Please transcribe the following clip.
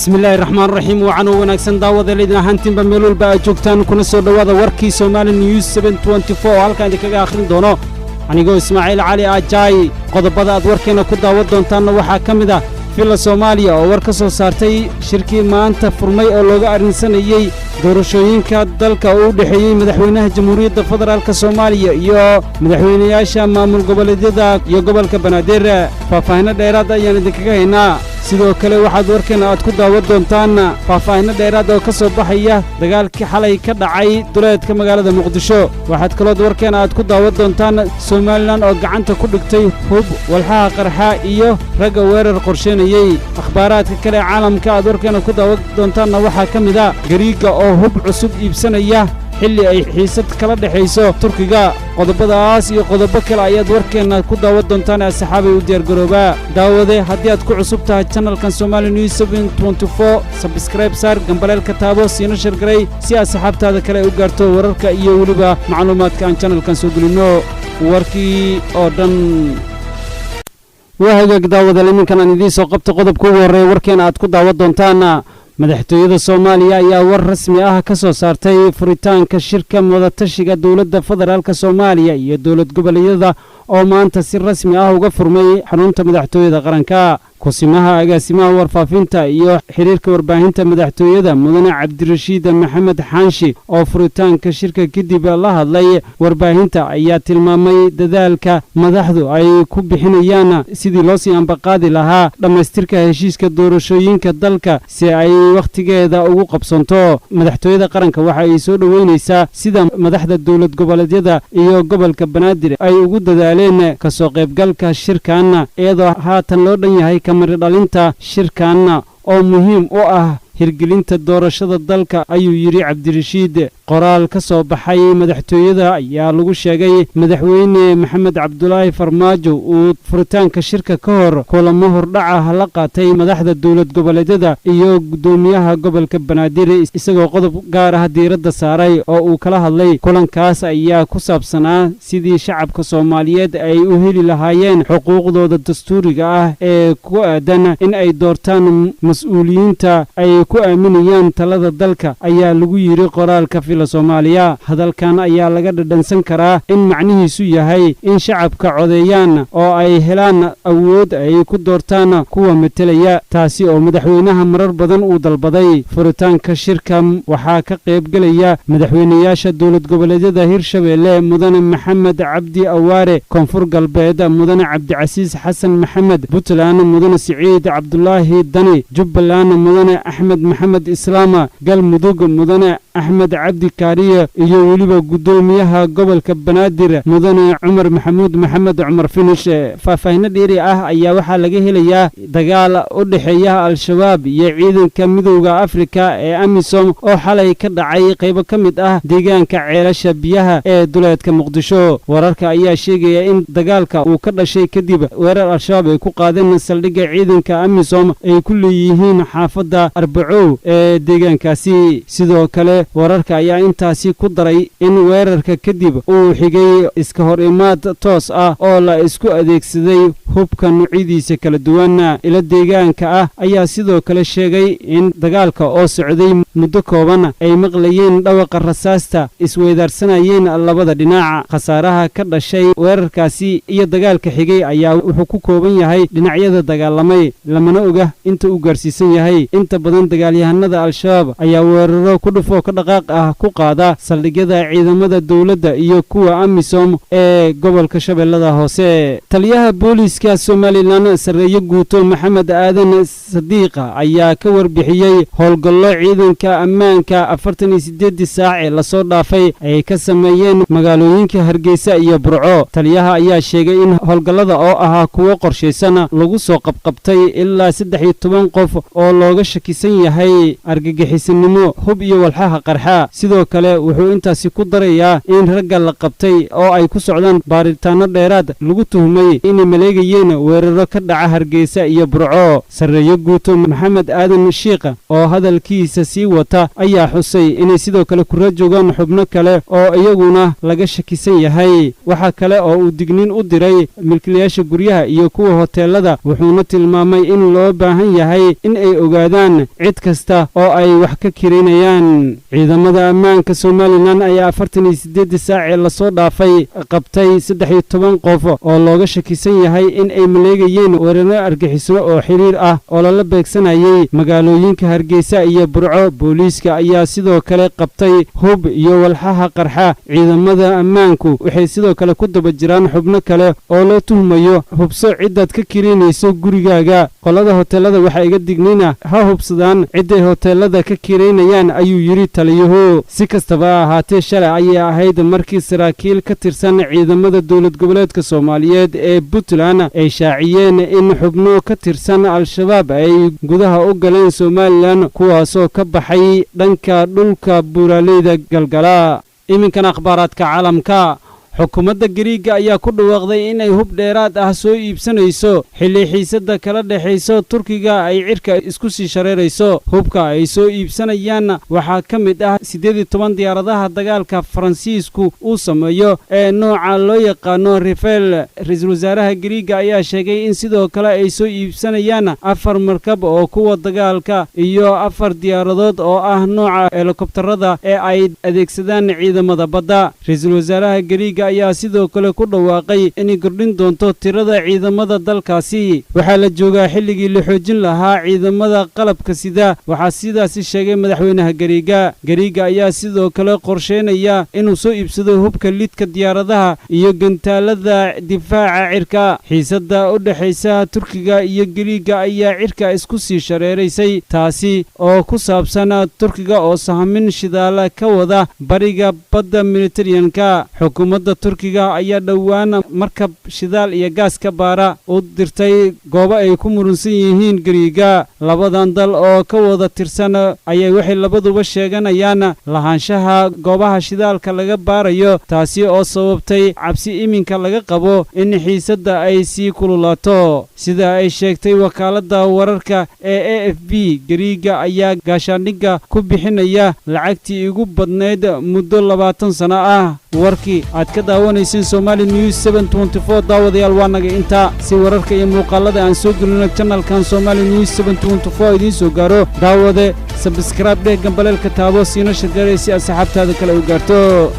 Bismillaahi raxmaan raxiim. Wacan oo wanaagsan daawadayaal, idin ahaantiinba meel walba aad joogtaan, kuna soo dhowaada warkii Somaali News oo halkaan idinkaga akhrin doono anigoo Ismaaciil Cali Ajaay. Qodobada aad warkeenna ku daawan doontaanna waxaa ka mid ah Villa Soomaaliya oo war ka soo saartay shirkii maanta furmay oo looga arrinsanayey doorashooyinka dalka oo u dhexeeyey madaxweynaha Jamhuuriyadda Federaalka Soomaaliya iyo madaxweynayaasha maamul goboleedyada iyo gobolka Banaadir. Faahfaahinno dheeraad ayaan idinkaga haynaa. Sidoo kale waxaad warkeena aad ku daawan doontaan faahfaahinno dheeraad oo ka soo baxaya dagaalkii xalay ka dhacay duleedka magaalada Muqdisho. Waxaad kalood warkeena aad ku daawan doontaan Somalilan oo gacanta ku dhigtay hub, walxaha qarxa iyo ragga weerar qorsheynayey. Akhbaaraadka kale ee caalamka aad warkeena ku daawan doontaanna waxaa ka mid ah Gariigga oo hub cusub iibsanaya xilli ay xiisad kala dhexayso Turkiga. Qodobadaas iyo qodobo kale ayaad warkeenna ku daawan doontaan ee asxaabay u diyaargaroobaa. Daawade, haddii aad ku cusub tahay channelkan Somali News subscribe saar, gambaleelka taabo, siina share garay si asxaabtaada kale ay u gaarto wararka iyo weliba macluumaadka aan channelkan soo gelinno. Warkii oo dhan waa hagaag. Daawadaal, iminkan aan idiin soo qabta qodobka ugu horreeya warkeena aad ku daawan doontaan. Madaxtooyada Soomaaliya ayaa war rasmi ah ka soo saartay furitaanka shirka wadatashiga dowladda Federaalka Soomaaliya iyo dowlad goboleedyada oo maanta si rasmi ah uga furmay xarunta madaxtooyada qaranka. Kusimaha agaasimaha warfaafinta iyo xiriirka warbaahinta madaxtooyada, Mudane Cabdirashiid Maxamed Xaanshi, oo furitaanka shirka kadib la hadlay warbaahinta, ayaa tilmaamay dadaalka madaxdu ay ku bixinayaan sidii loo sii ambaqaadi lahaa dhammaystirka heshiiska doorashooyinka dalka si ay wakhtigeeda ugu qabsanto. Madaxtooyada qaranka waxa ay soo dhoweynaysaa sida madaxda dowlad goboleedyada iyo gobolka Banaadir ay ugu dadaaleen kasoo qaybgalka shirkan, iyadoo haatan loo dhan yahay kamari dhalinta shirkan oo muhiim u ah hirgelinta doorashada dalka, ayuu yidhi Cabdirashiid. Qoraal ka soo baxay madaxtooyada ayaa lagu sheegay Madaxweyne Maxamed Cabdulaahi Farmaajo uu furitaanka shirka ka hor kulamo hordhaca la qaatay madaxda dowlad goboleedyada iyo guddoomiyaha gobolka Banaadir, isagoo qodob gaar ah diiradda saaray oo uu kala hadlay. Kulankaas ayaa ku saabsanaa sidii shacabka Soomaaliyeed ay u heli lahaayeen xuquuqdooda dastuuriga ah ee ku aadan in ay doortaan mas-uuliyiinta ay ku aaminayaan talada dalka, ayaa lagu yidhi qoraalka Villa Soomaaliya. Hadalkan ayaa laga dhadhansan karaa in macnihiisu yahay in shacabka codeeyaan oo ay helaan awood ay ku doortaan kuwa metelaya, taasi oo madaxweynaha marar badan uu dalbaday. Furitaanka shirka waxaa ka qaybgelaya madaxweynayaasha dowlad goboleedyada Hirshabeelle, Mudane Maxamed Cabdi Awaare, Koonfur Galbeed, Mudane Cabdicasiis Xasan Maxamed, Puntland, Mudane Siciid Cabdulaahi Dani, Jubbaland, Mudane Axmed Maxamed Islaama, Galmudug, Mudane Axmed Cabdi Kaariye, iyo weliba guddoomiyaha gobolka Banaadir, Mudane Cumar Maxamuud Maxamed Cumar Finish. Faahfaahino dheeri ah ayaa waxaa laga helayaa dagaal u dhexeeya Al-Shabaab iyo ciidanka Midowda Afrika ee AMISOM oo xalay ka dhacay qaybo ka mid ah deegaanka Ceelasha Biyaha ee duleedka Muqdisho. Wararka ayaa sheegaya in dagaalka uu ka dhashay kadib weerar Al-Shabaab ay ku qaadeen saldhigga ciidanka AMISOM ay ku leeyihiin xaafadda Arbacow ee deegaankaasi. Sidoo kale wararka ayaa intaasi ku daray in weerarka kadib uu xigay iska hor imaad toos ah oo la isku adeegsaday hubka nuucyadiisa kala duwan. Ilo deegaanka ah ayaa sidoo kale sheegay in dagaalka oo socday muddo kooban ay maqlayeen dhawaqa rasaasta isweydaarsanayeen labada dhinac. Khasaaraha ka dhashay weerarkaasi iyo dagaalka xigay ayaa wuxuu ku kooban yahay dhinacyada dagaalamay, lamana oga inta uu gaarsiisan yahay. Inta badan dagaalyahanada Al-Shabaab ayaa weeraro ku dhufoo ka dhaqaaq ah ku qaada saldhigyada ciidamada dowladda iyo kuwa AMISOM ee gobolka Shabeellada Hoose. Taliyaha booliiska Somalilan, Sarreeye Guuto Maxamed Aadan Sadiiqa, ayaa ka warbixiyey howlgallo ciidanka ammaanka 48-dii saac ee lasoo dhaafay ay ka sameeyeen magaalooyinka Hargeysa iyo Burco. Taliyaha ayaa sheegay in howlgallada oo ahaa kuwo qorshaysan lagu soo qabqabtay ilaa 13 qof oo looga shakisan yahay argagixisanimo, hub iyo walxaha qarxa. Sidoo kale wuxuu intaasi ku darayaa in ragga la qabtay oo ay ku socdaan baaritaanno dheeraad lagu tuhmay inay maleegayeen weeraro ka dhaca Hargeysa iyo Burco. Sarreeyo Guuto Maxamed Aadan Shiikha oo hadalkiisa sii wata ayaa xusay inay sidoo kale kura joogaan xubno kale oo iyaguna laga shakisan yahay. Waxaa kale oo uu digniin u diray milkiilayaasha guryaha iyo kuwa hoteelada, wuxuuna tilmaamay in loo baahan yahay in ay ogaadaan cid Cid kasta oo ay wax ka kirinayaan ciidamada ammaanka Somalilan ayaa 48-dii saac ee lasoo dhaafay qabtay 13 qof oo looga shakisan yahay in ay maleegayeen weeraro argaxiso oo xiriir ah oo lala beegsanayay magaalooyinka Hargeysa iyo Burco. Booliiska ayaa sidoo kale qabtay hub iyo walxaha qarxa. Ciidamada ammaanku waxay sidoo kale ku daba jiraan xubno kale oo loo tuhmayo. Hubso ciddaad ka kirinayso gurigaaga. Qolada hoteelada waxaa iga dignina, ha hubsadaan cidday hoteelada ka kiraynayaan, ayuu yidhi taliyuhu. Si kastaba ha ahaatee, shalay ayay ahayd markii saraakiil ka tirsan ciidamada dowlad goboleedka Soomaaliyeed ee Puntland ay shaaciyeen in xubno ka tirsan Al-Shabaab ay gudaha u galeen Somalilan, kuwaasoo ka baxay dhanka dhulka buuraaleyda Galgala. Iminkan akhbaaraadka caalamka. Xukuumadda Gariigga ayaa ku dhawaaqday inay hub dheeraad ah soo iibsanayso xilli xiisadda kala dhexayso Turkiga ay cirka isku sii shareerayso. Hubka ay soo iibsanayaan waxaa ka mid ah 18 diyaaradaha dagaalka Faransiisku uu sameeyo ee nooca loo yaqaano Rafale. Ra-iisul wasaaraha Gariigga ayaa sheegay in sidoo kale ay soo iibsanayaan afar markab oo kuwa dagaalka iyo afar diyaaradood oo ah nooca helikobtarada ee ay adeegsadaan ciidamada badda. Ra-iisul wasaaraha Gariigga ayaa sidoo kale ku dhawaaqay inay kordhin doonto tirada ciidamada dalkaasi. Waxaa la joogaa xilligii la xoojin lahaa ciidamada qalabka sida, waxaa sidaasi sheegay madaxweynaha Gariiga. Gariiga ayaa sidoo kale qorsheynaya inuu soo iibsado hubka lidka diyaaradaha iyo gantaalada difaaca cirka. Xiisadda u dhexaysa Turkiga iyo Gariiga ayaa cirka isku sii shareeraysay, taasi oo ku saabsan Turkiga oo sahmin shidaala ka wada bariga badda Mediteraneanka. Xukuumadda Turkiga ayaa dhowaan markab shidaal iyo gaas ka baara u dirtay goobo ay ku murunsan yihiin Gariiga. Labadan dal oo ka wada tirsan ayay waxay labaduba sheeganayaan lahaanshaha goobaha shidaalka laga baarayo, taasi oo sababtay cabsi iminka laga qabo in xiisadda ay sii kululaato. Sida ay sheegtay wakaaladda wararka ee AFP, Gariiga ayaa gaashaandhigga ku bixinaya lacagtii ugu badnayd muddo 20 sano ah. Warkii aad ka daawanayseen Somali News 724, daawadayaal, waa naga intaa. Si wararka iyo muuqaalada aan soo gelino channelkan Somali News 724 idiin soo gaaro, daawade, subscribe dheh, gambaleelka taabo, siina share garee si aad saxaabtaada kale u gaarto.